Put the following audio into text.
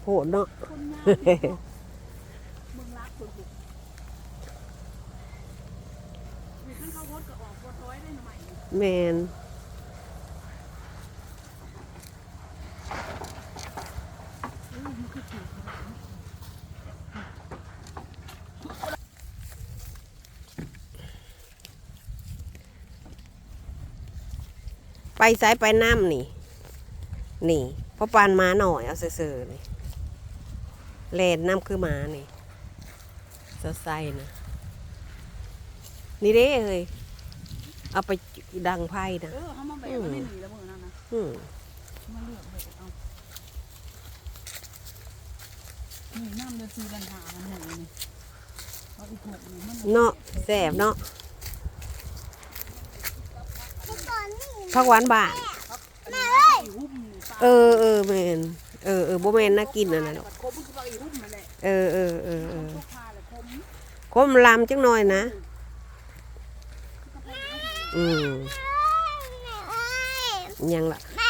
ໂພດເນາະ. ແມ່ນ. ໄປໃສໄປນຳນີ້ ນີ້ ພໍປານໝານ້ອຍເອົາຊື່ໆນີ້ ແລ່ນນຳຄືໝານີ້ ສາວໄຊນະ ນີ້ເດ້ເຮີ້ຍ ເອົາໄປດັງໄຟນະ. ເອີ ເຮົາມາແບກ ອືມ ໄວ້ໃນນີ້ລະມື້ນັ້ນນະ ອືມ ມາເລືອກແບກເອົາ ນີ້ນຳເດີ ສີ່ພັນຫ້າພັນ ນີ້ ເນາະ ແຊບເນາະ ຜັກຫວານບ້ານ. ແມ່ເອີຍ ເອີ ເອີ ແມ່ນ ເອີ ເອີ ບໍ່ແມ່ນນາກິນອັນນັ້ນດອກ ເອີ ເອີ ເອີ ເອີ ຂົມລຳຈັກໜ້ອຍນະ ອືມ ຫຍັງລະ.